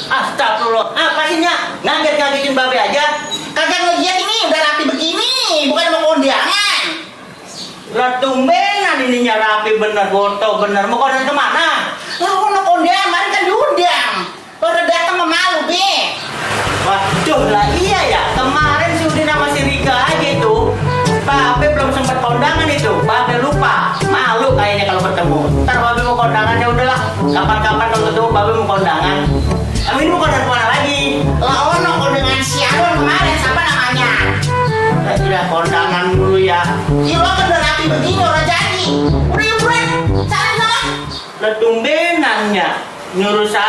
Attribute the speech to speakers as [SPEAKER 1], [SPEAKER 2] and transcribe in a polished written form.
[SPEAKER 1] Astagfirullah, apa sih Nyak? Ngaget-ngagetin babe aja.
[SPEAKER 2] Kagak ngeliat ini udah rapi begini, bukan mau kondangan.
[SPEAKER 1] Lah tumbenan ininya rapi bener, foto bener. Mau kondangan kemana?
[SPEAKER 2] Lah mau kondangan, kemarin kan diundang. Udah datang sama malu, Be.
[SPEAKER 1] Waduh lah iya ya, kemarin si Udin sama si Rika aja itu babe belum sempat kondangan itu, babe lupa. Malu kayaknya kalau ketemu. Ntar babe mau kondangan ya udahlah. Kapan-kapan kalau ketemu babe mau kondangan. Kamu ini mau kondangan kemana lagi?
[SPEAKER 2] Lah ono kondangan si Alon kemarin, siapa namanya?
[SPEAKER 1] Ya sudah kondangan dulu ya.
[SPEAKER 2] Ya lo kan udah rapi begini, udah jadi. Udah, sana.
[SPEAKER 1] Lah tumbenannya nyuruh Sali